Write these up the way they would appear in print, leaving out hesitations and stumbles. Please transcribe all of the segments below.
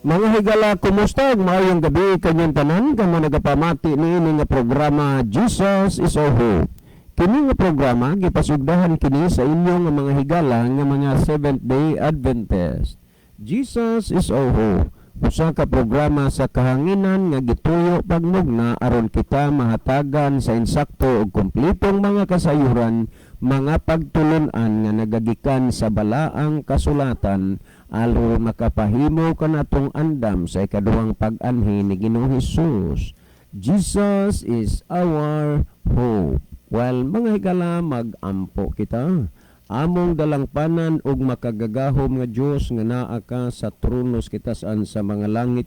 Mga higala, kumusta? Maayong gabi kanyang tanan kamo nagapamati niini nga programa, Jesus is Our Hope. Kini nga programa gipasugdahan kini sa inyo nga mga higala nga mga Seventh Day Adventist. Jesus is Our Hope. Usa ka programa sa kahanginan nga gituyo pagmugna aron kita mahatagan sa insakto ug kumpletong mga kasayuran, mga pagtulun-an nga nagagikan sa balaang kasulatan aron makapahimo kanatong andam sa ikaduhang pag-anhi ni Ginoong Hesus. Jesus is our hope. Well, mga higala, mag-ampo kita. Among dalangpanan ug makagagahom nga Dios nga naa ka sa trono sa kitasan sa mga langit,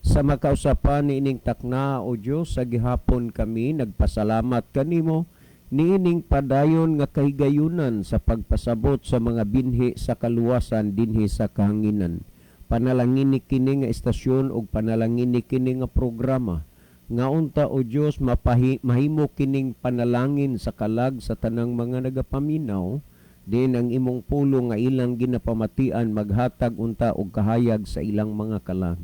sa makausapan niining takna, o Dios, sa gihapon kami nagpasalamat kanimo niining padayon nga kahigayunan sa pagpasabot sa mga binhi sa kaluwasan dinhi sa kahanginan. Panalangini kini nga istasyon ug panalangini kini nga programa nga unta, o Dios, mahimo kining panalangin sa kalag sa tanang mga nagapaminaw din ang imong pulong nga ilang ginapamatian maghatag unta og kahayag sa ilang mga kalag.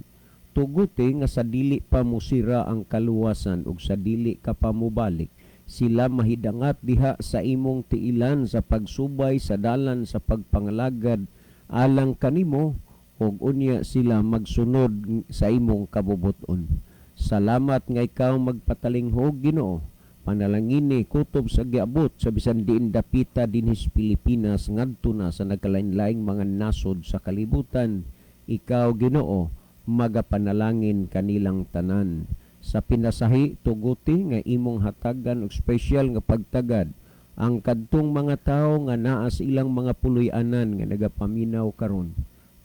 Tuguti nga sa dili pa musira ang kaluwasan ug sa dili ka pa mobalik, sila mahidangat diha sa imong tiilan sa pagsubay sa dalan sa pagpangalagad alang kanimo ug unya sila magsunod sa imong kabubut-on. Salamat nga ikaw magpatalinghog, Ginoo. Panalangini kutob sa giabot sa bisan diin dapita dinhi sa Pilipinas ngadto na sa nagkalain-laing mga nasod sa kalibutan. Ikaw, Ginoo, magapanalangin kanilang tanan. Sa pinasahi, tuguti nga imong hatagan og espesyal nga pagtagad ang kadtong mga tawo nga naa sa ilang mga puloy-anan nga nagapaminaw karon.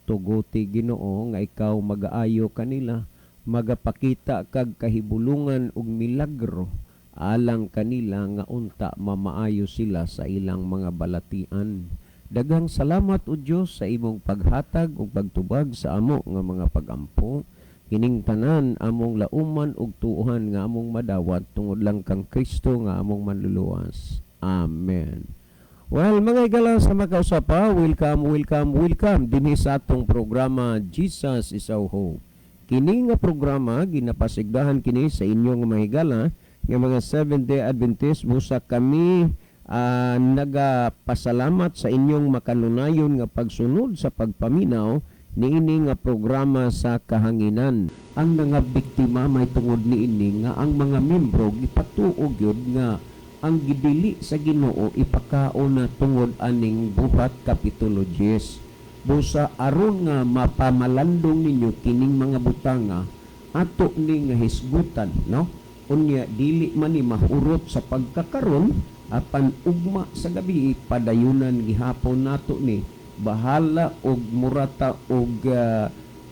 Tuguti, Ginoo, nga ikaw magaayo kanila, magapakita kag kahibulungan ug milagro alang kanila nga unta mamaayo sila sa ilang mga balatian. Daghang salamat, o Dios, sa imong paghatag ug pagtubag sa amo nga mga pagampo. Kining tanan among lauman ug tuohan nga among madawat tungod lang kang Kristo nga among manluluwas. Amen. Well, mga higala, sa makausapa, welcome, welcome, welcome dinhi sa atong programa, Jesus is Our Hope. Kini nga programa ginapasigdahan kini sa inyong mga higala nga mga Seventh-day Adventist. Busa kami nagapasalamat sa inyong makanunayon nga pagsunod sa pagpaminaw niini nga programa sa kahanginan. Ang nga biktima may tungod niini nga ang mga membro gipatuo gyud nga ang gidili sa Ginoo ipakaon na tungod aning Buhat kapitulo 10. Busa aron nga mapamalandong ninyo kining mga butanga, ato ni nga hisgutan, no? Unya dili man ni mahurot sa pagkakaron, apan ugma sa gabi padayunan gihapon nato ni, bahala og murata og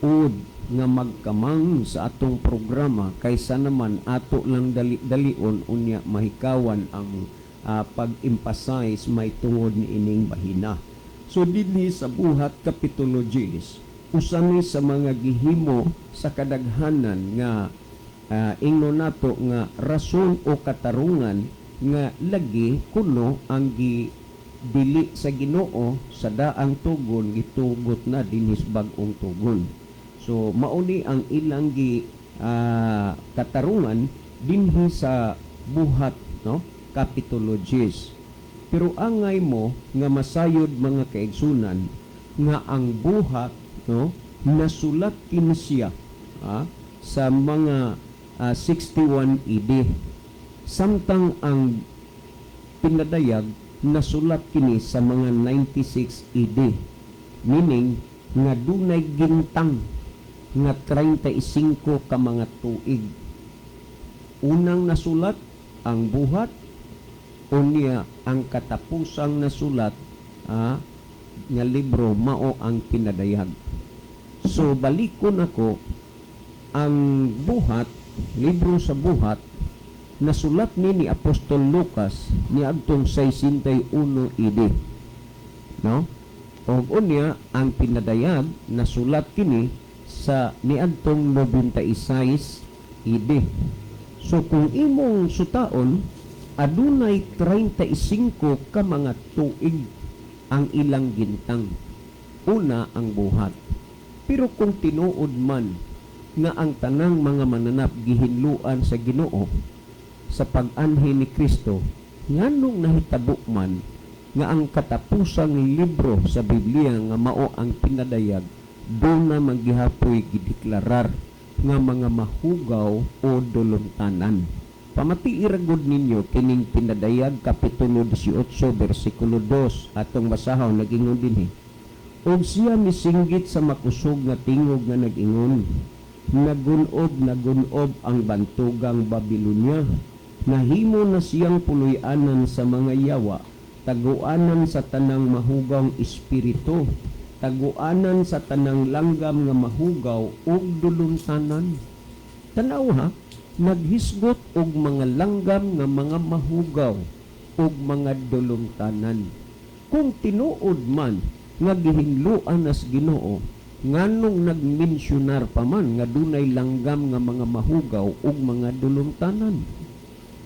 ud nga magkamang sa atong programa kaysa naman ato lang dali-dalion, unya mahikawan ang pag-emphasize may tungod ni ining bahina. So dinhi sa Buhat kapitulo 10, usa ni sa mga gihimo sa kadaghanan nga ingno nato nga rason o katarungan nga lagi kuno ang gi dili sa Ginoo sa daang tugon gitugot na dinhi sa bag-ong tugon. So mauni ang ilang gi katarungan dinhi sa Buhat, no, kapitulo 10. Pero angay mo nga masayod, mga kaigsunan, nga ang Buhat, no, nasulat kini siya sa mga 61 AD. Samtang ang Pinadayag nasulat kini sa mga 96 AD. Meaning nga dunay gintang nga 35 ka mga tuig. Unang nasulat ang Buhat, unya ang katapusang nasulat nga libro mao ang Pinadayag. So balikon ako, ang Buhat, libro sa Buhat, nasulat ni Apostol Lucas niadtong 61 AD. No? Og unya ang Pinadayag nasulat kini sa niadtong 96 AD. So kung imong sutaon, adunay 35 ka mga tuig ang ilang gintang. Una ang Buhat. Pero kung tinuod man nga ang tanang mga mananap gihinluan sa Ginoo sa pag-anhi ni Kristo, nganong nahitabo man nga ang katapusang libro sa Biblia nga mao ang Pinadayag, duna man gihapoy gideklarar nga mga mahugaw o dulumtanan? Pamatii ra gud ninyo kining Pinadayag kapitulo 18 bersikulo 2, atong basahon. Nag-ingon dinhi, "Ug siya misinggit sa makusog nga tingog nga nag-ingon, 'Nagun-ob, nagun-ob ang bantugang Babilonia! Nahimo na siyang puloy-anan sa mga yawa, taguanan sa tanang mahugawng espiritu, taguanan sa tanang langgam nga mahugaw ug dulumtanan.'" Tanaw ha, naghisgot og mga langgam nga mga mahugaw ug mga dulumtanan. Kung tinuod man nga gihinluan nas Ginoo, nganong nagmensyonar pa man nga dunay langgam nga mga mahugaw ug mga dulumtanan?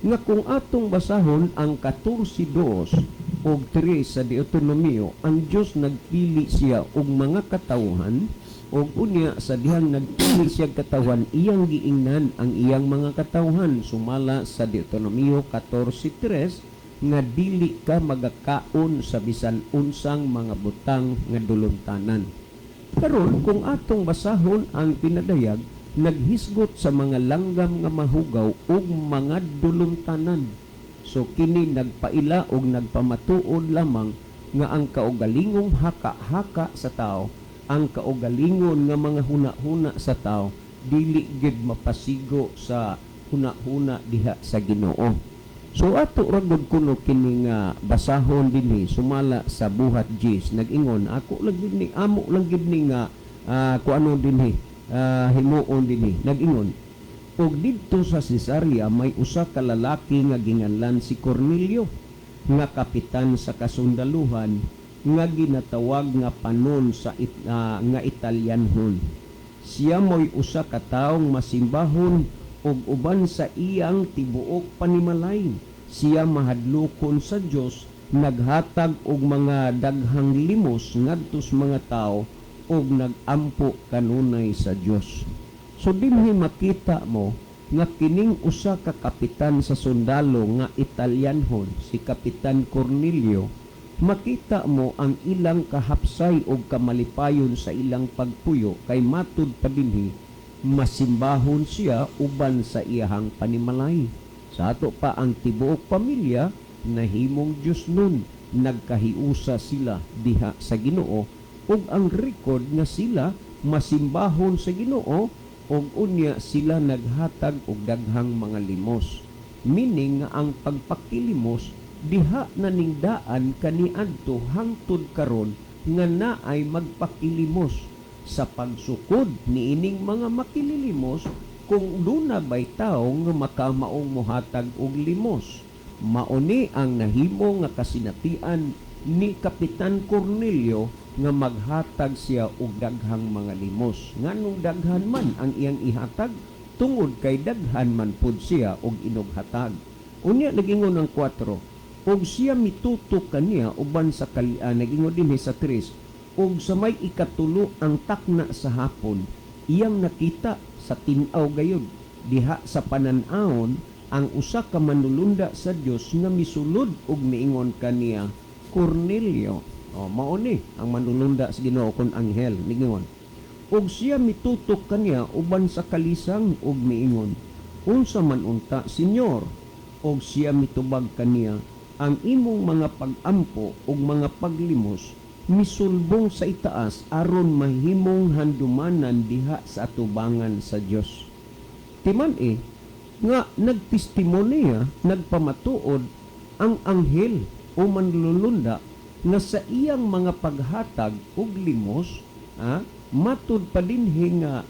Nga kung atong basahon ang 14:2 og 3 sa Deuteronomio, ang Dios nagpili siya og mga katawhan, og unya sa dihang nagpili siya katawhan, iyang giingnan ang iyang mga katawhan sumala sa Deuteronomio 14:3 nga dili ka magakaon sa bisan unsang mga butang nga dulumtanan. Karon, kung atong basahon ang Pinadayag, naghisgot sa mga langgam nga mahugaw ug mga dulumtanan. So kini nagpaila og nagpamatuod lamang nga ang kaugalingong haka-haka sa tao, ang kaugalingon nga mga huna-huna sa tao, dili gid mapasigo sa huna-huna diha sa Ginoo. So ato ra gud kuno kini nga basahon dinhi sumala sa Buhat 10. Nag-ingon, ako lang gid ni, amo lang gid ni nga kuano dinhi, himuon dinhi. Nag-ingon, "Og didto sa Cesarea may usa ka lalaki nga ginganlan si Cornelio, nga kapitan sa kasundaluhan, nga ginatawag nga panon sa nga Italyanhon. Siya mo'y usa ka taong masimbahon ug uban sa iyang tibuok panimalay. Siya mahadlokon sa Dios, naghatag og mga daghang limos ngadto sa mga tawo ug nagampo kanunay sa Dios." So dinhi makita mo nga kining usa ka kapitan sa sundalo nga Italyanhon, si Kapitan Cornelio, makita mo ang ilang kahapsay og kamalipayon sa ilang pagpuyo kay matud pa dinhi masimbahon siya uban sa iyahang panimalay. Sa ato pa, ang tibuok pamilya nahimong Dios nun, nagkahiusa sila diha sa Ginoo, ug ang record nga sila masimbahon sa Ginoo ug unya sila naghatag og daghang mga limos. Meaning nga ang pagpakilimos diha na ningdaan kaniadto hangtod karon nga naay magpakilimos. Sa pagsukod niining mga makililimos, kung duna bay tawo nga makamaong mohatag og limos, mauni ang nahimo nga kasinatian ni Kapitan Cornelio nga maghatag siya og daghang mga limos. Nganong daghan man ang iyang ihatag? Tungod kay daghan man pud siya og inughatag. Unya nagingon ang 4, og siya mitutok kaniya uban sa nag-ingon dinhi sa 3, og sa may 3 ang takna sa hapon, iyang nakita sa tin-aw gayud diha sa panan-awon ang usa ka manulunda sa Dios nga misulod og miingon kaniya, "Cornelio." O, mao ni ang manulunda sa Ginoo kon anghel. Miingon, "Og siya mitutok kaniya uban sa kalisang og miingon, 'Unsa man unta, Senyor?' Og siya mitubag kaniya, 'Ang imong mga pag-ampo ug mga paglimos misulbong sa itaas aron mahimong handumanan diha sa atubangan sa Dios.'" Timan eh nga nagtestimonya, nagpamatuod ang anghel o manlulunda nga sa iyang mga paghatag og limos, matud pa dinhi nga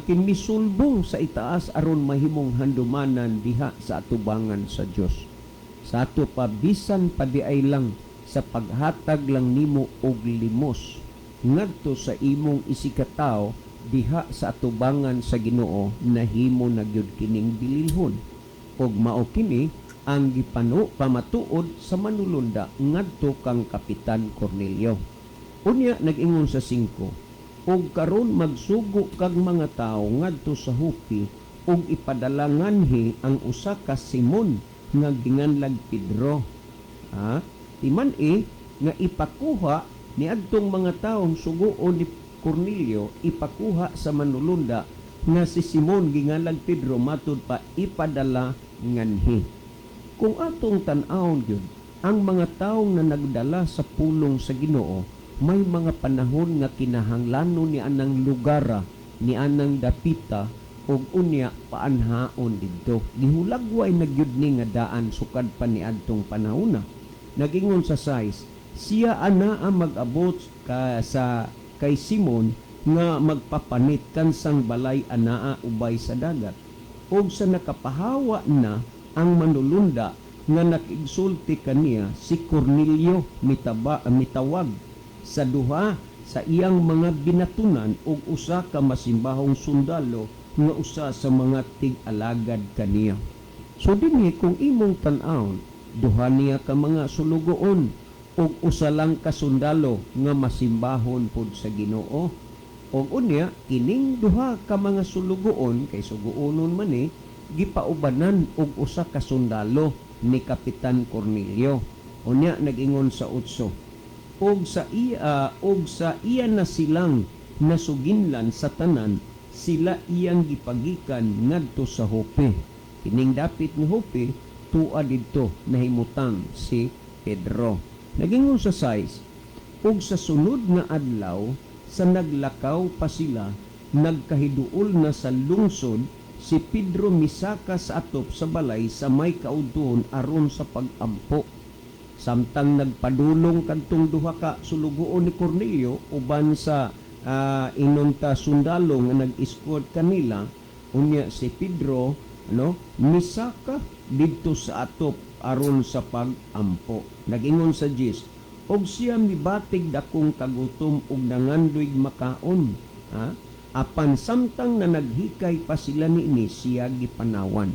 kimisulbong sa itaas aron mahimong handumanan diha sa atubangan sa Dios. Sa ato pa, bisan pa di ay lang sa paghatag lang nimo og limos ngadto sa imong isigkatawo diha sa atubangan sa Ginoo, nahimo na gyud kining bililhon. Ug mao kini ang gipano pamatuod sa manulunda ngadto kang Kapitan Cornelio. Unya nag-ingon sa 5, Ug karon magsugo kag mga tawo ngadto sa Joppe ug ipadala nganhi ang usa ka Simon nga ginganlag Pedro. Ha? Timan-i nga ipakuha niadtong mga tawo sugoon ni Cornelio, ipakuha sa manulunda nga si Simon ginganlag Pedro, matud pa ipadala nganhi. Kung atong tan-awon gyud ang mga tawo nga nagdala sa pulong sa Ginoo, may mga panahon nga kinahanglanon ni anang lugara, ni anang dapita, ug unya paanhaon didto. Gihulagway na gyud ni nga daan sukad pa niadtong panahona. Nagingon sa 6, siya anaa mag-abot ka sa kay Simon nga magpapanit kansang balay anaa ubay sa dagat. Og sa nakapahawa na ang manulunda nga nakigsulti kaniya, si Cornelio mitawag sa duha sa iyang mga binatunan ug usa ka masimbahong sundalo nga usa sa mga tig-alagad kaniya. So dinhi kung imong tan-awon, duha niya ka mga sulugoon ug usa lang ka sundalo nga masimbahon pod sa Ginoo. Ug unya kining duha ka mga sulugoon, kay suguonon man ni, gipaubanan og usa ka sundalo ni Kapitan Cornelio. Unya nag-ingon sa 8, ug sa iya na silang nasuginlan sa tanan, sila iyang gipagikan ngadto sa Joppe. Kining dapit nga Joppe, tua didto nahimutang si Pedro. Nagingon sa 6, ug sa sunod nga adlaw sa naglakaw pa sila, nagkahiduol na sa lungsod, si Pedro misaka sa atop sa balay sa may kaudtuon aron sa pag-ampo. Samtang nagpadulong kadtong duha ka sulugoon ni Cornelio uban sa inonta sundalo nga nag-escort kanila, unya si Pedro no misaka didto sa atop aron sa pag-ampo. Nagingon sa 10, og siya mibatig dakong kagutom ug nangandoy makaon. Ha? Apan samtang na naghikay pa sila niini, siya gipanawan.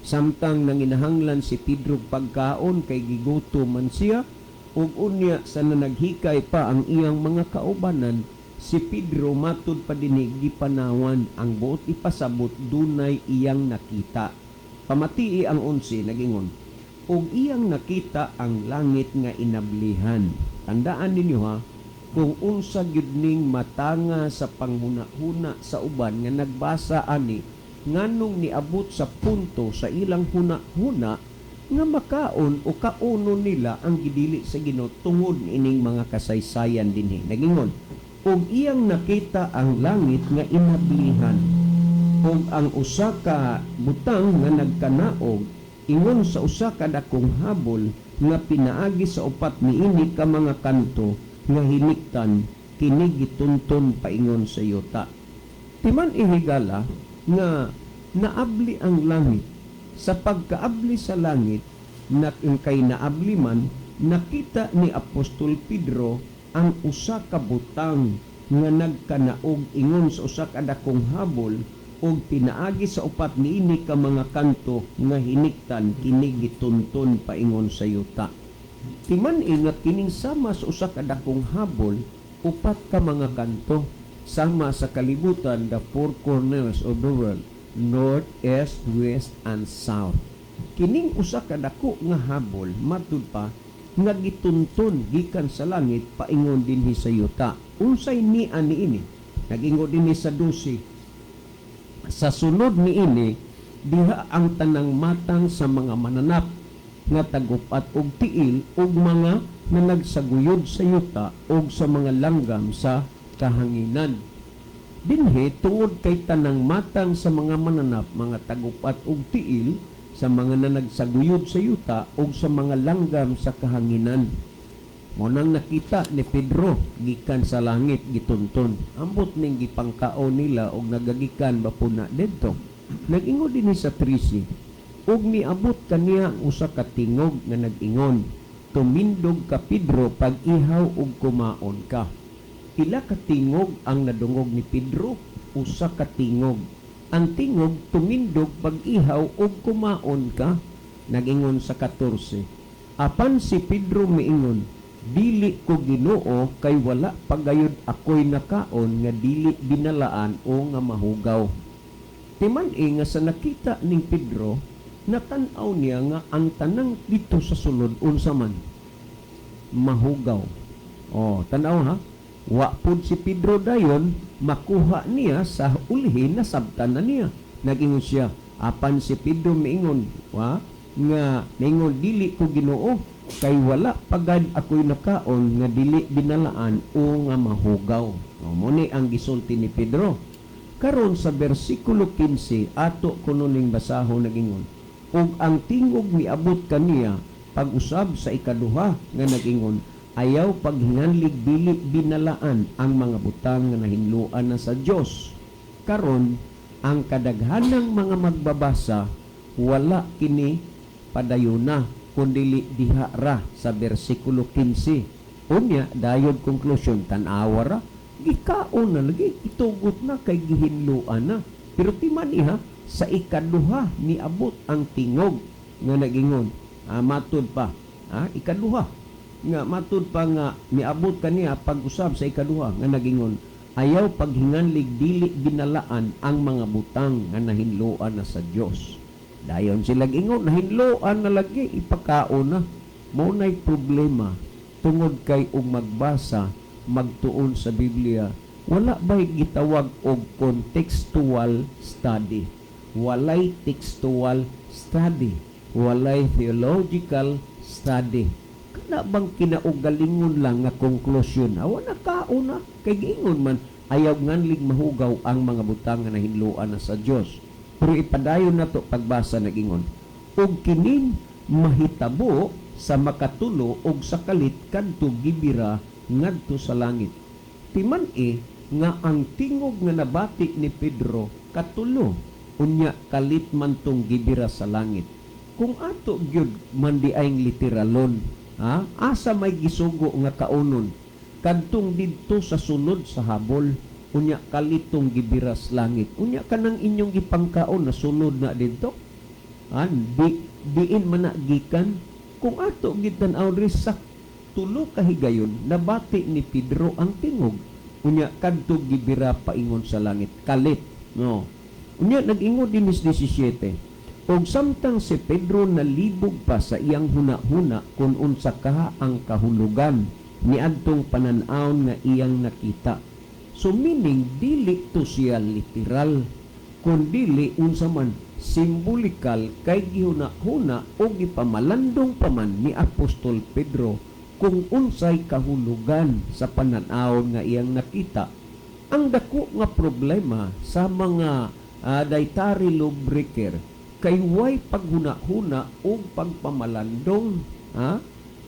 Samtang nanginahanglan si Pedro pagkaon kay gigutom man siya, ug unya sa nanaghikay pa ang iyang mga kaubanan, si Pedro matud pa dinhi gipanawan. Ang buot ipasabot, dunay iyang nakita. Pamatii ang 11, nagingon, ug iyang nakita ang langit nga inablihan. Tandaan ninyo ha, kung unsa gyud ning matanga sa panghuna-huna sa uban nga nagbasa ani, nganong niabot sa punto sa ilang huna-huna nga makaon o kaunon nila ang gidili sa Ginoo tungod ining mga kasaysayan dinhi. Nagingon, ug iyang nakita ang langit nga inablihan ug ang usa ka butang nga nagkanaog ingon sa usa ka dakong habol nga pinaagi sa upat niini ka mga kanto nga hiniktan, kini gitunton paingon sa yuta. Timan ihigala nga naabli ang langit. Sa pagkaabli sa langit, na kay naabli man, nakita ni Apostol Pedro ang usa ka butang nga nagkanaog ingon sa usa ka dakong habol ug pinaagi sa upat niini ka mga kanto nga hiniktan, kini gitunton paingon sa yuta. Timan ingat kining sama sa usa ka dakong habol, upat ka mga kanto, sama sa kalibutan, the four corners of the world, north, east, west, and south. Kining usa ka dako nga habol, matud pa nga gitunton gikan sa langit paingon dinhi sa yuta. Unsay nian niini? Nag-ingon dinhi sa 12, sa sunod niini diha ang tanang matang sa mga mananap nga tagupat og tiil ug mga na nagsaguyod sa yuta ug sa mga langgam sa kahanginan. Dinhi tungod kay tanang matang sa mga mananap, mga tagupat og tiil, sa mga nanagsaguyod sa yuta ug sa mga langgam sa kahanginan. Mao nang nakita ni Pedro gikan sa langit gitunton. Ambot ning gipangkaon nila og nagagikan ba puna didto. Nag-ingon dinhi sa 13, ug miabot kaniya ang usa ka tingog nga nag-ingon, tumindog ka Pedro, pag-ihaw ug kumaon ka. Pila ka tingog ang nadungog ni Pedro? Usa ka tingog. Ang tingog, tumindog, pag-ihaw ug kumaon ka. Nag-ingon sa 14, apan si Pedro miingon, "Dili ko, Ginoo, kay wala pa gayud ako'y nakaon nga dili binalaan o nga mahugaw." Timan-i nga sa nakita ning Pedro, natan-aw niya nga ang tanang dito sa sulod, unsa man? Mahugaw. Oh, tan-aw ha. Wa pud si Pedro dayon makuha niya sa ulihi, nasabtan na niya. Nag-ingon siya, apan si Pedro miingon, wa nga miingon, "Dili ko, Ginoo, kay wala pa gayud ako'y nakaon nga dili binalaan o nga mahugaw." O, mao ni ang gisulti ni Pedro. Karon sa bersikulo 15, ato kuno ning basahon, nagingon, "Ug ang tingog miabot kaniya pag-usab sa ikaduha nga nag-ingon, 'Ayaw paghinganlig dili binalaan ang mga butang nga nahinloan na sa Dios.'" Karon ang kadaghanang mga magbabasa, wala kini padayuna kundili diha ra sa bersikulo 15. Unya dayon conclusion, tan-awa ra, gikaon na lagi, itugot na kay gihinloan na. Pero timan iha, sa ikaduha niabot ang tingog nga nagingon, matud pa, ikaduha nga matud pa nga niabot kaniya pag-usab sa ikaduha nga nagingon, "Ayaw paghinganlig dili binalaan ang mga butang nga nahinloan na sa Dios." Dayon sila ingon, nahinloan na lagi, ipakaon na. Mao nay problema tungod kay og magbasa, magtuon sa Biblia, wala ba'y gitawag og contextual study? Walay textual study, walay theological study. Kana bang kinaugalingon lang nga konklusyon, awa na kaon na kay giingon man, ayaw nganlig mahugaw ang mga butang nga nahinloan na sa Dios. Pero ipadayon nato pagbasa. Nagingon, "Ug kining mahitabo sa makatulo og sa kalit kadto gibira ngadto sa langit." Timan-i nga ang tingog nga nabati ni Pedro katulo, unya kalit man tong gibira sa langit. Kung ato gyud man di ay literalon, ha, asa may gisugo nga kaunon? Kadtong didto sa sulod sa habol, unya kalitong gibira sa langit. Unya kanang inyong gipangkaon na sulod na didto, ha, di diin man na gikan. Kung ato gitan-aw diri sa tulo ka higayon nabati ni Pedro ang tingog, unya kadto gibira paingon sa langit, kalit, no? Unya nag-ingon din 17, "Og samtang si Pedro nalibog pa sa iyang huna-huna kung unsa kaha ang kahulugan niadtong panan-awon nga iyang nakita." So meaning dili to siya literal, kun dili unsa man? Simbolikal, kay gihuna-huna o gipamalandong pa man ni Apostol Pedro kung unsay kahulugan sa panan-awon nga iyang nakita. Ang dako nga problema sa mga dietary law breaker kay way paghuna-huna o pagpamalandong, ha?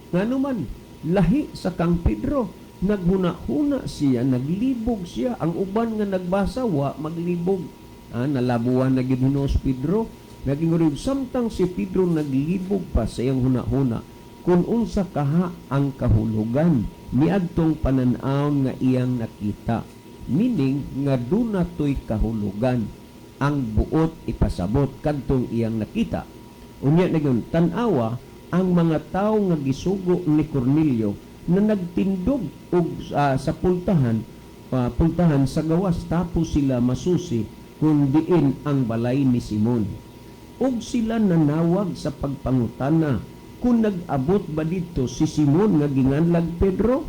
Ngano man lahi sa kang Pedro, naghuna-huna siya, naglibog siya. Ang uban nga nagbasa, wa maglibog, ha? Nalabuan na gyud hinuos Pedro. Naging, "Samtang si Pedro naglibog pa sa iyang huna-huna kung unsa kaha ang kahulugan niadtong panan-awon nga iyang nakita," meaning nga duna to'y kahulugan ang buot ipasabot kadtong iyang nakita. Unya nagyon, "Tan-awa, ang mga tawo nga gisugo ni Cornelio na nagtindog og sa pultahan sa gawas, tapos sila masusi kung diin ang balay ni Simon. Ug sila nanawag sa pagpangutana kung nag-abot ba dito si Simon nga ginganlag Pedro.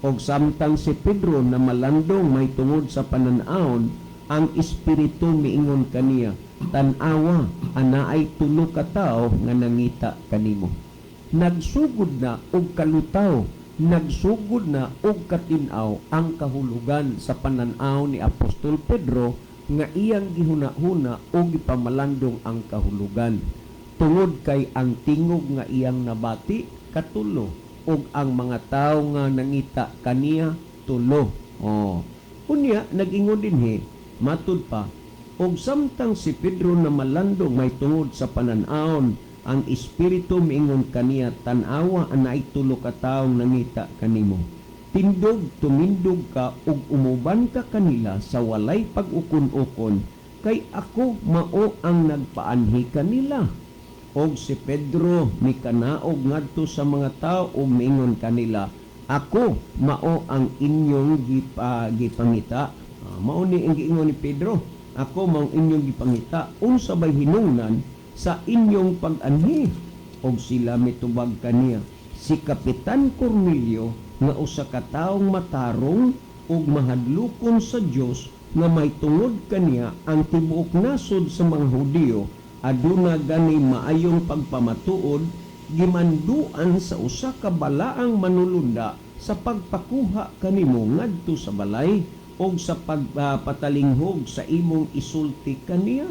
Og samtang si Pedro na malandong may tungod sa panan-awon, ang Espiritu miingon kaniya, 'Tan-awa, anaay tulo ka tawo nga nangita kanimo.'" Nagsugod na og kalutaw, nagsugod na og katin-aw ang kahulugan sa panan-aw ni Apostol Pedro nga iyang gihuna-huna o gipamalandong ang kahulugan. Tungod kay ang tingog nga iyang nabati katulo ug ang mga tawo nga nangita kaniya tulo. Oh. Unya nag-ingon dinhi, matud pa, "Og samtang si Pedro na malandong may tungod sa panan-awon, ang Espiritu miingon kaniya, 'Tan-awa, anaay tulo ka tawo nangita kanimo. Tindog, tumindog ka ug umuban ka kanila sa walay pag-ukon-ukon, kay ako mao ang nagpaanhi kanila.'" Og si Pedro mikanaog ngadto sa mga tao ug miingon kanila, "Ako mao ang inyong gipangita." Mao ni ang giingon ni Pedro, "Ako mao ang inyong gipangita. Unsa bay hinungnan sa inyong pag-anhi?" Og sila mitubag kaniya, "Si Kapitan Cornelio nga usa ka taong matarong ug mahadlokon sa Dios, nga may tungod kaniya ang tibuok nasod sa mga Hudiyo aduna gani maayong pagpamatuod, gimanduan sa usa ka balaang manulunda sa pagpakuha kanimo ngadto sa balay og sa pagpatalinghog sa imong isulti kaniya."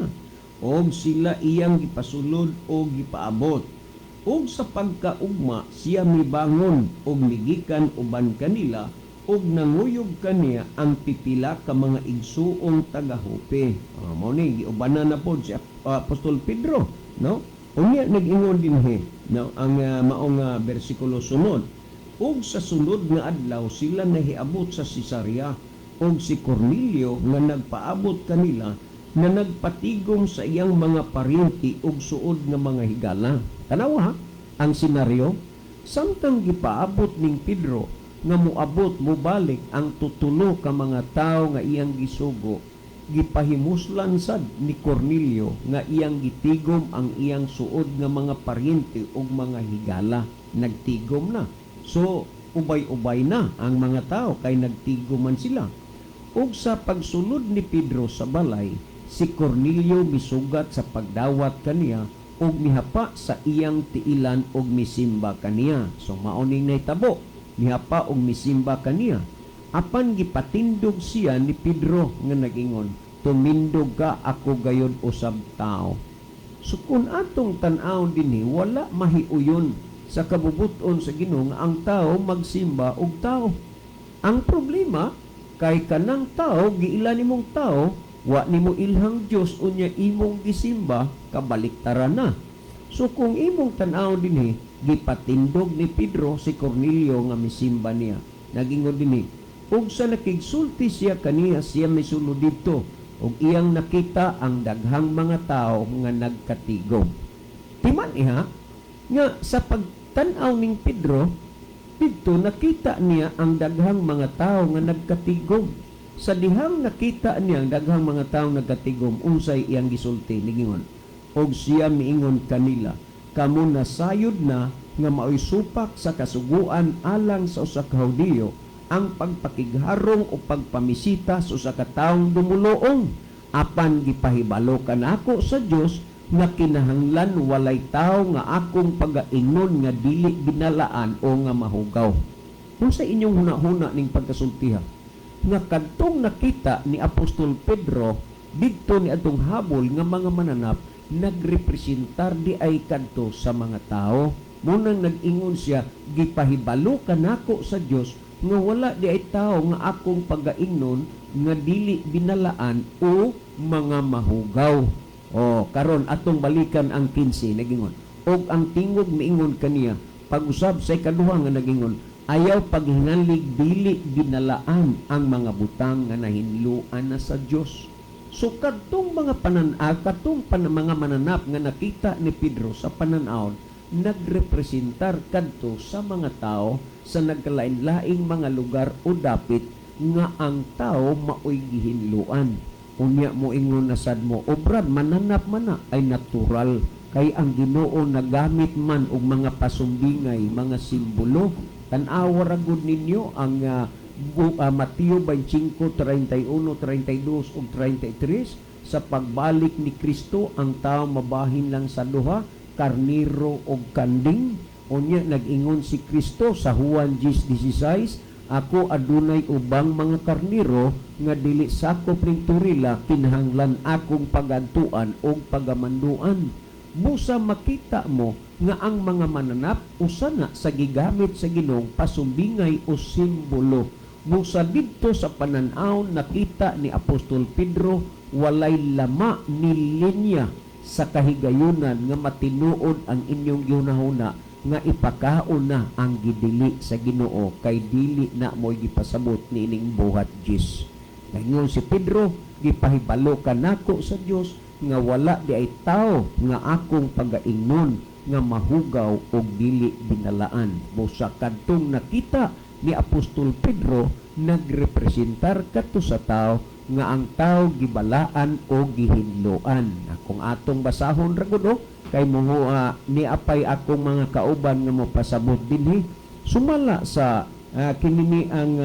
Og sila iyang gipasulod og gipaabot. Og sa pagkaugma siya mibangon og migikan uban kanila, og nanguyog kaniya ang pipila ka mga igsuong taga-Jope. Mao ni giubanan na pod si Apostol Pedro, no? Unya nag-ingon dinhi, no, ang maong bersikulo sunod. Og sa sunod nga adlaw sila nahiabot sa Cesarea, og si Cornelio nga nagpaabot kanila na nagpatigom sa iyang mga paryente ug suod nga mga higala. Tanawa ha, ang senaryo, samtang gipaabot ning Pedro nga moabot mobalik ang tutulo ka mga tawo nga iyang gisugo, gipahimuslan sad ni Cornelio nga iyang gitigom ang iyang suod nga mga paryente ug mga higala. Nagtigom na. So, ubay-ubay na ang mga tao kay nagtigom man sila. Ug sa pagsulod ni Pedro sa balay, si Cornelio misugat sa pagdawat kaniya ug mihapa sa iyang tiilan ug misimba kaniya. So mao ning nahitabo, mihapa ug misimba kaniya. Apan gipatindog siya ni Pedro nga nag-ingon, "Tumindog ka, ako gayod usab tao." So kung atong tan-awon dinhi, wala mahiuyon sa kabubuton sa Ginoo nga ang tao magsimba og tao. Ang problema kay kanang tao giila nimong tao, wa nimo ilhang Dios, unya imong gisimba, kabaliktaran na. So kung imong tan-aw dinhi, gipatindog ni Pedro si Cornelio nga misimba niya. Nagingon dinhi, ug sa nakigsulti siya kaniya, siya misulod didto ug iyang nakita ang daghang mga tao nga nagkatigom. Timan iha nga sa pagtan-aw ning Pedro didto, nakita niya ang daghang mga tao nga nagkatigom. Sa dihang nakita niya ang daghang mga tao nagkatigom, unsay iyang gisulti? Nigingon, "Og siya miingon kanila, 'Kamo nasayod na nga maoy supak sa kasuguan alang sa usa ka Hudiyo ang pagpakigharong o pagpamisita sa usa ka taong dumuluong. Apan gipahibalo kanako sa Dios nga kinahanglan walay tawo nga akong pagaingnon nga dili binalaan o nga mahugaw.'" Kung sa inyong huna-huna ning pagkasultiha, nga kadtong nakita ni Apostol Pedro didto ni atong habol nga mga mananap, nagrepresentar di ay kadto sa mga tao. Munang nag-ingon siya, "Gipahibalo kanako sa Dios nga wala di ay tao nga akong pagaingnon nga dili binalaan o mga mahugaw." O karon atong balikan ang 15. Nagingon, "Og ang tingog miingon kaniya pag-usab sa ikaduha nga nagingon, 'Ayaw paghinganlig dili binalaan ang mga butang nga nahinluan na sa Dios.'" So kadtong mga kadtong mga mananap nga nakita ni Pedro sa panan-awon, nagrepresentar kadto sa mga tao sa nagkalain-laing mga lugar o dapit nga ang tao maoy gihinluan. Unya mo ingon na sad mo, "O Brad, mananap man na." Ay natural kay ang Ginoo nagamit man og mga pasumbingay, mga simbolo. Tan-awa ra gud ninyo ang Mateo 25:31, 32 ug 33. Sa pagbalik ni Kristo, ang tao mabahin lang sa duha, karniro og kanding. Unya nag-ingon si Kristo sa Juan 10:16, "Ako adunay ubang mga karniro nga dili sakop ning toril, kinahanglan akong pagadtuan og pagamanduan." Busa makita mo nga ang mga mananap usa na sa gigamit sa Ginoong pasumbingay o simbolo. Busa didto sa panan-aw nakita ni Apostol Pedro, walay lama ni linya sa kahigayunan nga matinuod ang inyong gihunahuna nga ipakaon na ang gidili sa Ginoo, kay dili na mo'y gipasabot niining buhat Diyos. Ngayon si Pedro, "Gipahibalo kanako sa Dios nga wala di ay tao nga akong pagaingnon nga mahugaw og dili binalaan. Busa kadtong nakita ni Apostol Pedro nagrepresentar kadto sa tao nga ang tao gibalaan o gihinloan. Kung atong basahon ra gud, oh, kay mo ni apay akong mga kauban nga mopasabot dinhi sumala sa kinini ang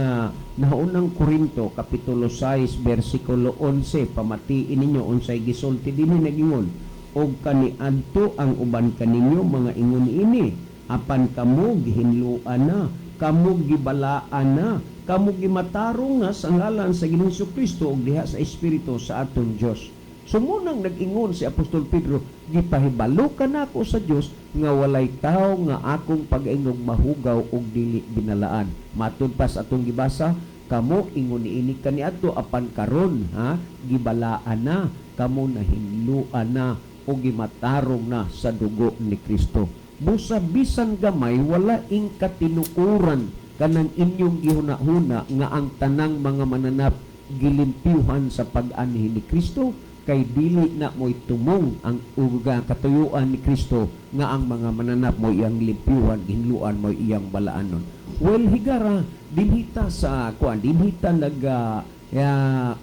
naunang Korinto kapitulo 6 bersikulo 11. Pamatiin ninyo unsay gisulti dinhi. Nagingon, "Og kaniadto ang uban kaninyo mga ingon ini, apan kamo gihinloan na, kamo gibalaan na, kamo gimatarong na sa ngalan sa Ginoong Kristo ug diha sa Espiritu sa aton Dios." So munang nag-ingon si Apostol Pedro, "Gipahibalo kanako sa Dios nga walay tao nga akong pag-ingog mahugaw og dili binalaan." Matud pa sa atong gibasa, kamo ingon niini kaniadto, apan karon, ha, gibalaan na kamo, nahinluan na o gimatarong na sa dugo ni Kristo. Busa bisan gamay wala ing katinuoran kanang inyong gihuna-huna nga ang tanang mga mananap gilimpyuhan sa pag-anhi ni Kristo, kay dili na mo'y tumong ang uga katuyuan ni Kristo nga ang mga mananap mo iyang limpyuhan, ginluan mo iyang balaanon. Well, higara dinhita sa kuan, dinhita naga ya,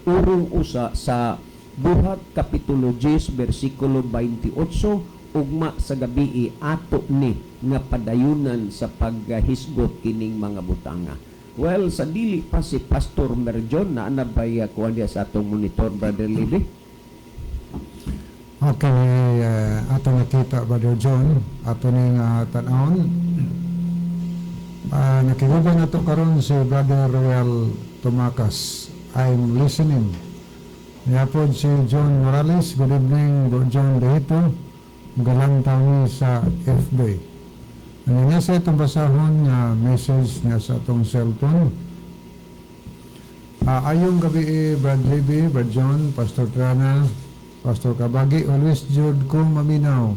urong usa sa Buhat kapitulo 10 bersikulo 28. Ugma sa gabi ato ni nga padayunan sa paghisgot kining mga butanga. Well, sa dili pa si Pastor Merjon na anabay kuan diya sa atong monitor, Brother Libby. Okay, ato nakita, Brother John, ato ning tan-awon. Nakiguban nato karon si Brother Royal Tumakas. I'm listening. Niapod si John Morales. Good evening, Bro John Dehito. Galantaw ni sa FB. Ano niya sa itong basahon nga message niya sa atong cellphone. Ayong gabi eh, Brad Libby, Brad John, Pastor Trana, Pastor Kabagi, always jud ko maminaw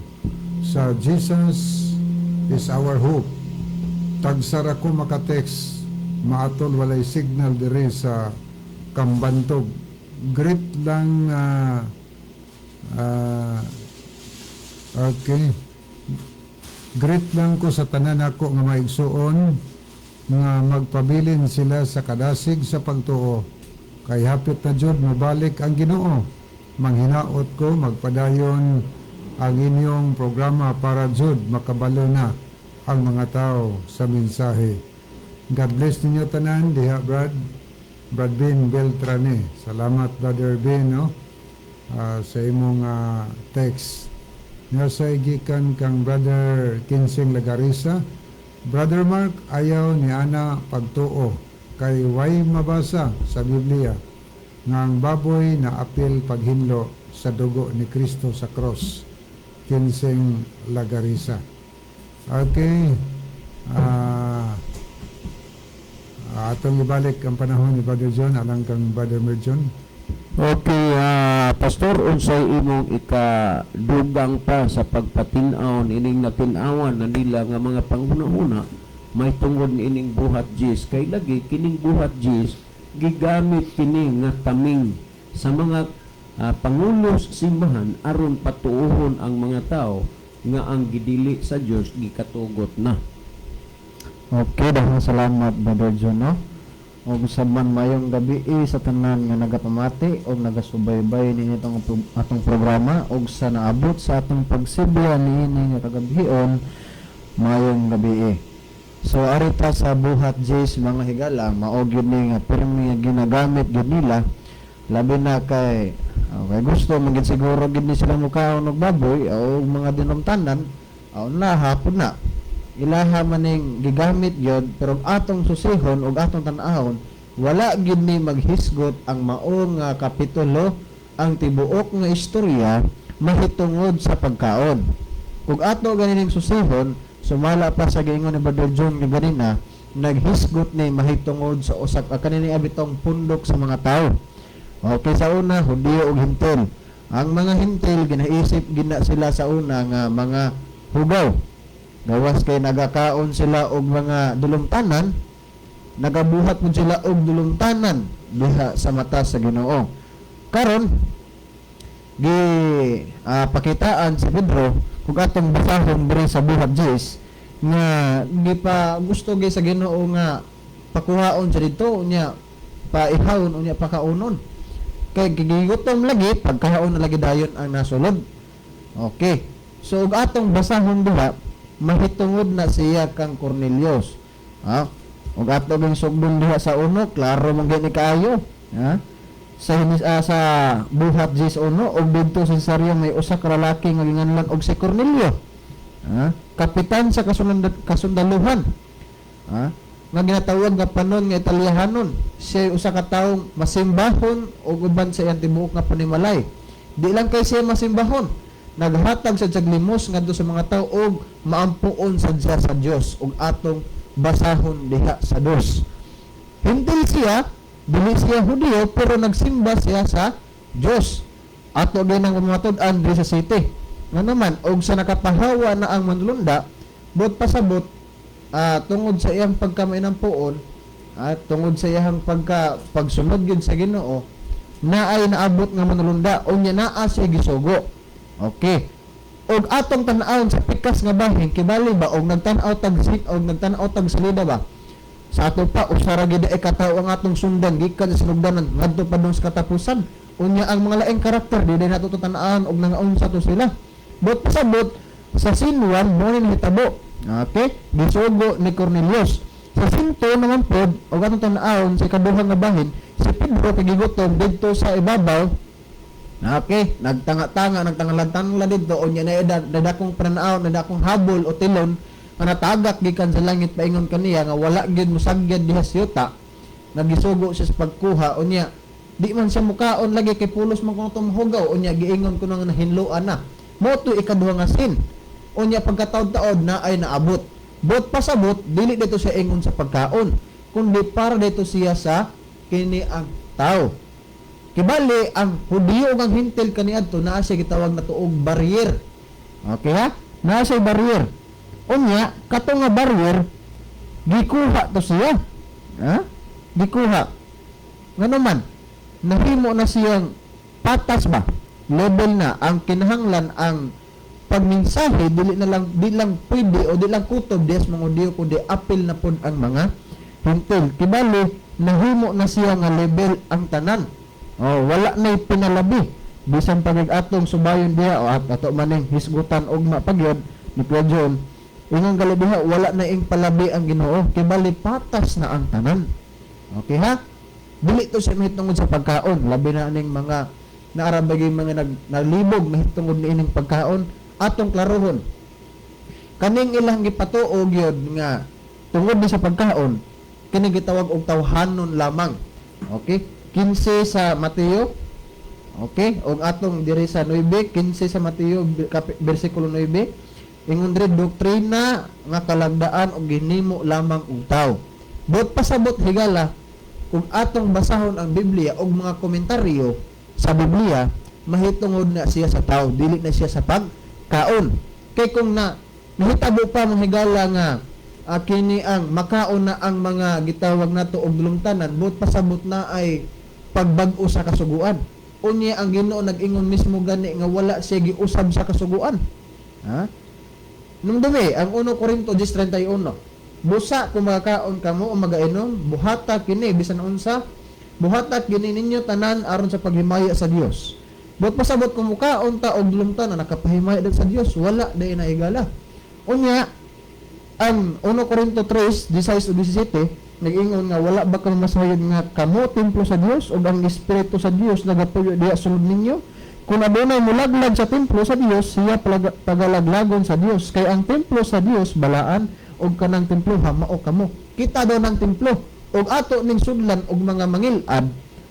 sa Jesus is Our Hope. Tagsara ko makatext, maatol walay signal dire sa Kambantog. Greet lang okay. Greet lang ko sa tanan ako nga maigsuon nga magpabilin sila sa kadasig sa pagtuo. Kay hapit na jud mobalik ang Ginoo. Manghinaot ko magpadayon ang inyong programa para jud makabalo na ang mga tao sa mensahe. God bless ninyo tanan diha, Brad. Brad Ben Beltrane. Salamat, Brother Ben, no? Sa imong text. Nga sa gikan kang Brother Kinsing Lagarisa. Brother Mark, ayaw ni ana pagtuo kay way mabasa sa Biblia nga ang baboy na apil paghinlo sa dugo ni Kristo sa cross. Kinsing Lagarisa. Okay. Atong ibalik ang panahon ni Brother John alang kang Brother Merjon. Okay, Pastor, unsay imong ikadugang pa sa pagpatin-aw ining natin-awan na nila nga mga panghuna-huna may tungod niining Buhat 10? Kay lagi kining Buhat 10 gigamit kini nga taming sa mga pangulo sa simbahan aron patuohon ang mga tao nga ang gidili sa Dios gikatugot na. Okay, daghang salamat, Brother John, no? Ug sa man mayong gabi eh, sa tanan nga nagapamati og nagasubaybay niini atong programa ug sa naabot sa atong pagsibya niini nga kagabhion, mayong gabi eh. So arita sa Buhat 10, mga higala, mao gyud ni nga pirmi nga ginagamit gyud nila, labi na kay okay, gusto man gyud siguro gyud ni sila mukaon og baboy o mga dinumtanan o na hapon na ilaha maning gigamit gyud. Pero atong susihon ug atong tan-awon, wala gyud ni maghisgot ang mao nga kapitulo, ang tibuok nga istorya mahitungod sa pagkaon. Ug ato ganining susihon, sumala pa sa giingon ni Brother John nga ganina, naghisgot ni mahitungod sa usa ka kanini abitong pundok sa mga tao. Okay, sa una, Hudiyo ug Hintil. Ang mga Hintil ginaisip gina sila sa una nga mga hugaw. Gawas kay nagakaon sila og mga dulumtanan, nagabuhat pud sila og dulumtanan diha sa mata sa Ginoo. Karon, Gi pakitaan si Pedro, kung atong basahon diri sa Buhat 10, nga gipa gusto gyud sa Ginoo nga pakuhaon siya didto, unya paihawon, unya pakaunon, kay gigutom lagi, pagkaon na lagi dayon ang nasulod. Okay, so ug atong basahon diha, mahitungod na siya kang Cornelius, ha? Ug ato ging sugdon diha sa uno, klaro man gyud ni kaayo, ha? Sa Buhat 10:1, "Ug didto sa Cesarea may usa ka lalaki nga ginganlan og si Cornelio, ha, kapitan sa kasundaluhan, ha, nga ginatawag nga Panon nga Italyahanon. Siya usa ka tawo masimbahon ug uban sa iyang tibuok nga panimalay. Di lang kay siya masimbahon, naghatag sa siyag limos ngadto sa mga tawo ug maampuon sa siya sa Dios." Ug atong basahon diha sa 2. Hintil siya, dili siya Hudiyo, pero nagsimba siya sa Dios. Ato gyud ang pamatud-an diri sa city. Nga naman, og sa nakapahawa na ang manlunda, buot pasabot, tungod sa iyang pagkamainampuon, at tungod sa iyang pagsunod gyud sa Ginoo, na ay naabot nga manulunda, unya naa siya gisugo. Okay. Og atong tan-awon sa pikas nga bahin, kibali ba og nagtan-aw tag og nagtan-aw tag salida ba? Sa ato pa, usa ra gyud ay katawo ang atong sundan gikan sa sinugdanan ngadto pa dong sa katapusan. Unya ang mga laing karakter di nato tan-awon og nangaunsa to sila. But pasabot sa scene 1 mo ni nahitabo. Okay, gisugo ni Cornelius. Sa scene 2 naman pod, og atong tan-awon sa ikaduha nga bahin, si Pedro kay gigutom didto sa ibabaw. Okay, nagtanga-tanga, nagtangalan-tangla didto, unya na dadakong pananaw, nadakong habol o tilon nga natagak gikan sa langit paingon kaniya nga wala gyud mosagyad diha sa yuta. Nagisugo siya sa pagkuha, unya di man siya mukaon lagi kay pulos man kuno tumuhugaw, unya giingon ko nga nahinloan na. Mo to ikaduha nga sin. Unya pagkataod-taod na ay naabot. Bot pasabot dili dito siya ingon sa pagkaon, kundi para dito siya sa kini ang tao. Kibali ang Hudiyo ug ang Hintil kaniadto naa siya gitawag na tuog barrier. Okay ha? Naa siya barrier. Unya kato nga barrier gikuha to siya. Ha? Gikuha. Ngano man nahimo na siyang patas ba? Level na ang kinahanglan ang pagmensahe, dili na lang, di lang pwede o di lang kutob des mga Hudiyo, kundi apil na pod ang mga Hintil. Kibali nahimo na siya nga level ang tanan. Oh, wala na'y pinalabi. Bisan pag atong subayon diha o at ato maning hisgutan ugma pagyod ni Kuya John, ingon gali diha wala na ing palabi ang Ginoo, kibali patas na ang tanan. Okay ha? Dili to siya mahitungod sa pagkaon, labi na aning mga naarabay mga nalibog mahitungod niining pagkaon, atong klarohon. Kaning ilang gipatuo gyud nga tungod ni sa pagkaon, kini gitawag og tawhanon lamang. Okay? 15 sa Mateo. Okay? Og atong diri sa 9, 15 sa Mateo bersikulo 9. Ingon diri, doktrina nga kalagdaan og ginimo lamang og tawo. Bot pasabot higala, kung atong basahon ang Biblia og mga komentaryo sa Biblia, mahitungod na siya sa tao, dili na siya sa pagkaon. Kay kung na nahitabo pa mga higala nga kini ang makaon na ang mga gitawag nato og dulumtanan, but pasabot na ay pagbag-o sa kasuguan. Unya ang Ginoo nag-ingon mismo gani nga wala siya giusab sa kasuguan. Ha? Numdumi ang 1 Corinto 10:31. Busa kung magakaon kamo o magainom, buhata kini bisan unsa, buhata kini ninyo tanan aron sa paghimaya sa Dios. But pasabot kung mukaon ta og dulumtanan, nakapahimaya din sa Dios, wala day na igala. Unya ang 1 Corinto 3:16-17 nag-ingon nga wala ba kamo masayod nga kamo templo sa Dios ug ang Espiritu sa Dios nagapuyo diha sulod ninyo? Kung adunay mulaglag sa templo sa Dios, siya pagalaglagon sa Dios, kay ang templo sa Dios balaan ug kanang templo mao kamo. Kita daw ng templo ug ato ning sudlan og mga mangilad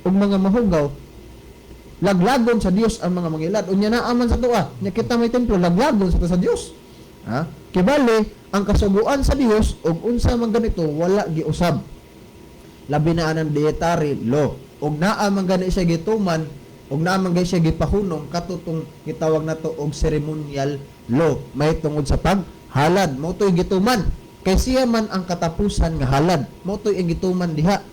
ug mga mahugaw, laglagon sa Dios ang mga mangilad. Unya naa man sa tuwa nya kita may templo, laglagon sa sa Dios. Ha? Kibali ang kasuguan sa Dios ug unsa man ganito wala giusab. Labi na anang dietary law. Ug naa man gani siya gituman ug naa man gani siya gipahunong katutong gitawag nato og ceremonial law may tungod sa paghalad. Mao toy gituman kay siya man ang katapusan nga halad. Mao toy ang gituman diha.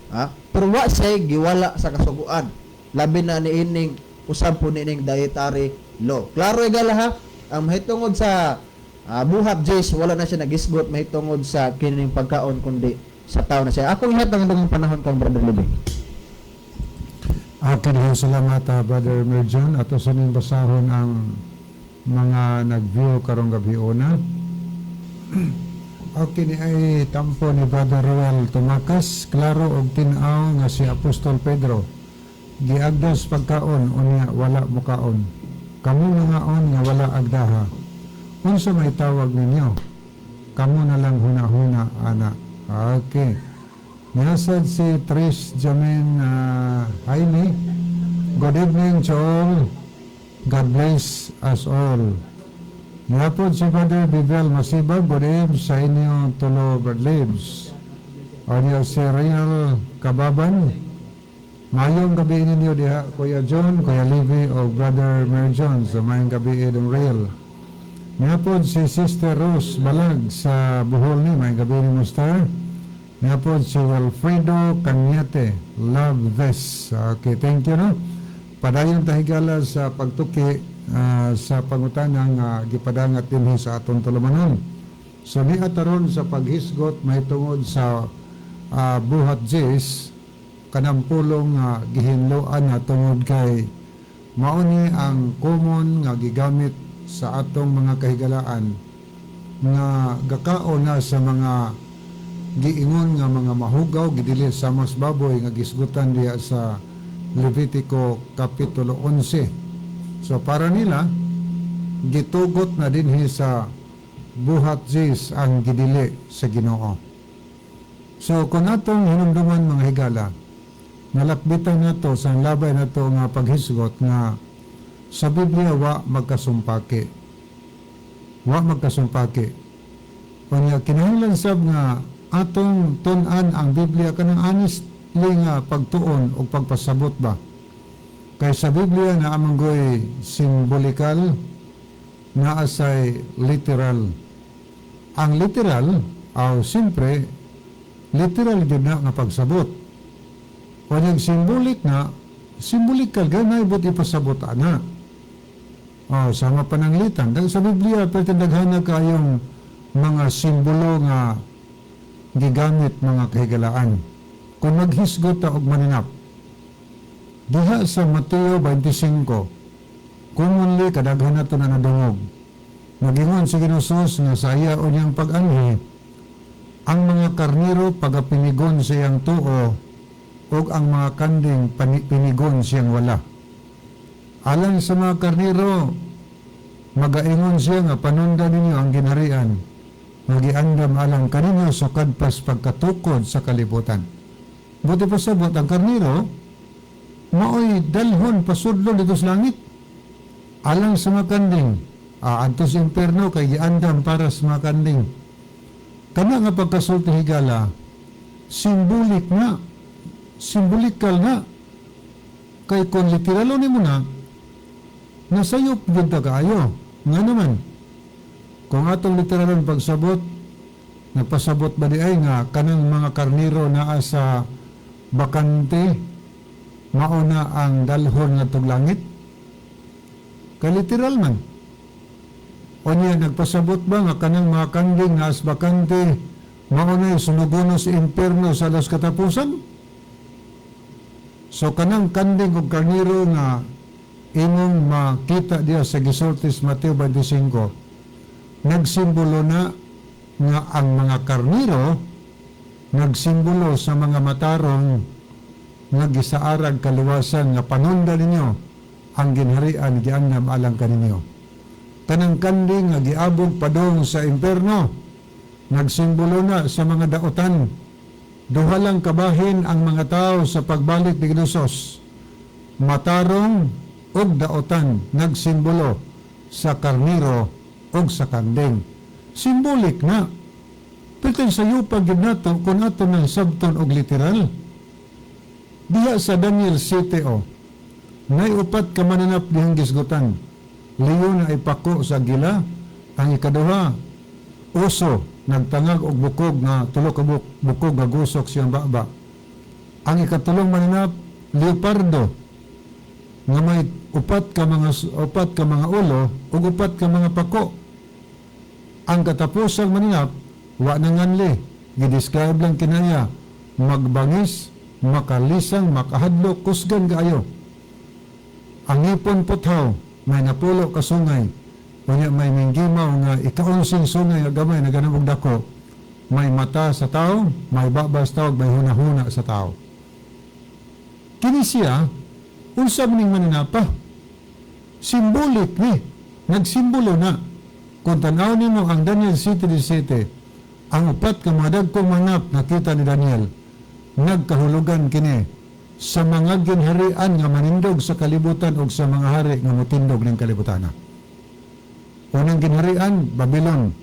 Ha? Pero wa siya giwala sa kasuguan. Labi na niining Usab po nining dietary law. Klaro, higala, ha. Ang mahitungod sa buhat Jis, wala na siya nagisgot mahitungod sa kining pagkaon kundi sa tao na siya. Akong ihatag ang panahon kang Brother Libby. Okay, salamat, Brother Merjon. Ato sa ning basahon ang mga nag-view karong gabi una. Okay, ni ay tampo ni Brother Roel Tumakas, klaro og tin-aw nga si Apostol Pedro giagdas pagkaon, unya wala mukaon. Kamo nangaon nga wala agdaha. Unsa may tawag ninyo? Kamo na lang huna-huna ana. Okay. Nasad si Trish Jamen Jaime. Good evening to all. God bless us all. Niapod si Brother Bivel Masibag. Good evening sa inyo tulo, Brad Libs. O niya si Real Kababan. Mayong gabi ninyo diha, Kuya John, Kuya Levi o Brother Merjon. Sa mayong gabi idong Real. Niapod si Sister Rose Balag sa Bohol ni. Mayong gabi ni Mister. Niapod si Wilfredo Cañete. Love this. Okay, thank you, no? Padayon ta, higala, sa pagtuki sa pangutanang gipadangat dinhi sa atong tulumanon. So ni ataron sa paghisgot mahitungod sa buhat Jis, kanang pulong nga gihinloan na tungod kay mao ni ang common nga gigamit sa atong mga kahigalaan nga gakaon na sa mga giingon nga mga mahugaw, gidili sa mas baboy nga gisgutan diha sa Levitico Kapitulo 11. So para nila, gitugot na dinhi sa buhat Jis ang gidili sa Ginoo. So kung atong hinumduman, mga higala, nalakbitan nato sa labay nato nga paghisgot nga sa Biblia wa magkasumpaki. Wa magkasumpaki. Unya kinahanglan sab nga atong tun-an ang Biblia kanang honestly nga pagtuon o pagpasabot ba. Kay sa Biblia naa man goy symbolical, naa say literal. Ang literal, aw siyempre, literal gyud na nga pagsabot. O yung symbolic na, symbolical gay but ipasabot ana. Oh, sama pananglitan. Dahil sa Biblia, pero daghan na kayong mga simbolo nga gigamit, mga kahigalaan. Kung maghisgot ta og maninap, diha sa Mateo 25, commonly kadaghan na to na nadungog. Nagingon si Ginoo nga sa iya o niyang pag-anhi, ang mga karniro pagapinigon sa iyang tuo ug ang mga kanding pinigon siyang wala. Alang sa mga karniro, magaingon siya nga panunda ninyo ang ginharian, magiandam alang kaninyo sukad pas pagkatukod sa kalibutan. Buot pasabot, ang karniro, maoy dalhon pasudlo dito sa langit. Alang sa mga kanding, adto sa imperno kay giandam para sa mga kanding. Kana nga pagkasulti, higala, symbolic na, symbolical na. Kay kung literalo nimo na, nasayop gyud ta kaayo. Nga naman, kung atong literalon pagsabot, nagpasabot ba di ay nga kanang mga karniro naa sa bakante, mauna ang dalhon nga langit? Kay literal man. O niya, nagpasabot ba nga kanang mga kanding naa sa bakante, mauna sunugono sa impierno sa alas katapusan? So kanang kanding og karniro nga imong makita diya sa gisulti sa Mateo 25, nagsimbolo na nga ang mga karniro nagsimbolo sa mga matarong nga gisaarag kaluwasan nga panunda ninyo ang ginharian giandam alang kaninyo. Kanang kanding nga giabog padong sa imperno nagsimbolo na sa mga daotan. Duha lang kabahin ang mga tao sa pagbalik ni Ginoo: matarong ug daotan, nagsimbolo sa karniro ug sa kanding. Symbolic na. Pero sa yupa gyud nato kung ato nang sabton og literal. Diha sa Daniel 7 o, nay upat ka mananap dihang gisgutan. Leon na ipako sa gila, ang ikaduha, oso, nagtangag og bukog nga tulo ka bukog nga gusok siyang baba. Ang ikatulong mananap, leopardo. Nga may upat ka mga ulo ug upat ka mga pako. Ang katapusang maninap, wa nanganli. Gidescribe lang kinaya. Magbangis, makalisang, makahadlok, kusgan kaayo. Ang ngipon puthaw, may 10 ka sungay. Unya may minggimaw nga ikaonsing sungay nga gamay na ganang og dako. May mata sa tao, may baba sa tao, may hunahuna sa tao. Kini siya, unsa man ning maninapa? Symbolic ni. Nagsimbolo na. Kung tanaw nimo ang Daniel 7:17, ang upat ka mga dagkong manap nakita ni Daniel, nagkahulugan kini sa mga ginharian nga manindog sa kalibutan o sa mga hari nga motindog ng kalibutan. Unang ginharian, Babylon.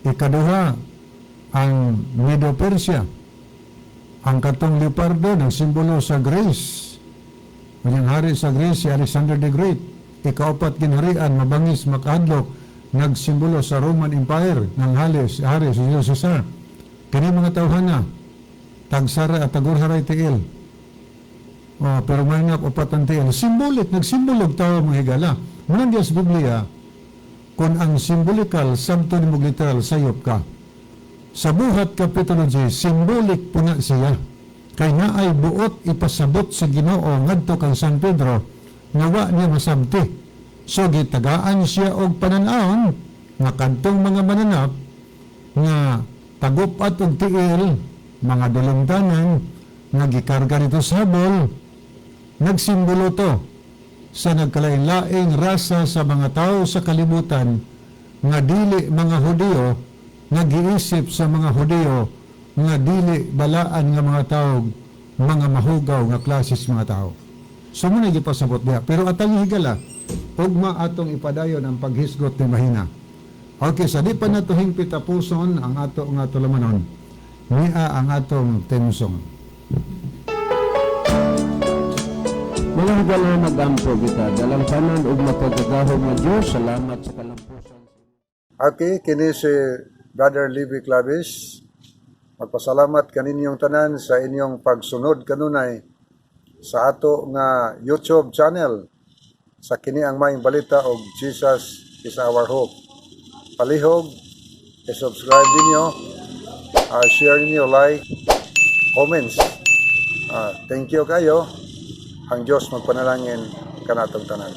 Ikaduha, ang Medo-Persia. Ang katong leopardo ng simbolo sa Greece. Kanyang hari sa Greece, si Alexander the Great. Ikaapat ginharian, mabangis, makahadlok, nagsimbolo sa Roman Empire ng hari si Julius Caesar. Kini mga tawhana, tagsara at tagurharay tiil. Oh, pero may nga upat ang tiil. Symbolic, nagsimbolog tao, mga higala. Muna diya sa Biblia, kung ang symbolical, sabto ni mo literal, sayop ka. Sa Buhat Kapitulo 10, symbolic po na siya. Kay naay buot ipasabot sa Ginoo ngadto kang San Pedro nga wa niya masabti. So gitagaan siya og panan-awon nga kadtong mga mananap nga tagup-at og tiil, mga dulungdanan nga gikarga nito sa habol, nagsimbolo to sa nagkalain-laing rasa sa mga tao sa kalibutan nga dili mga Hudiyo, nga giisip sa mga Hudiyo nga dili balaan nga mga tao, mga mahugaw nga klases mga tao. So mo na gipasabot diha. Pero atang higala, ugma atong ipadayon ang paghisgot ni mahina. Okay, sa di pa nato hingpit tapuson ang ato nga tulumanon. Nia ang atong theme song. Mga higala, magampo kita. Dalampanan ug makagagahom nga Dios, salamat sa kalampusan. Okay, kini si Brother Libby Clavis. Magpasalamat kaninyong tanan sa inyong pagsunod kanunay sa ato nga YouTube channel sa Kini ang Maayong Balita og Jesus is Our Hope. Palihog, i-subscribe ninyo, share ninyo, like, comments. Thank you kayo. Ang Diyos magpanalangin kanatong tanan.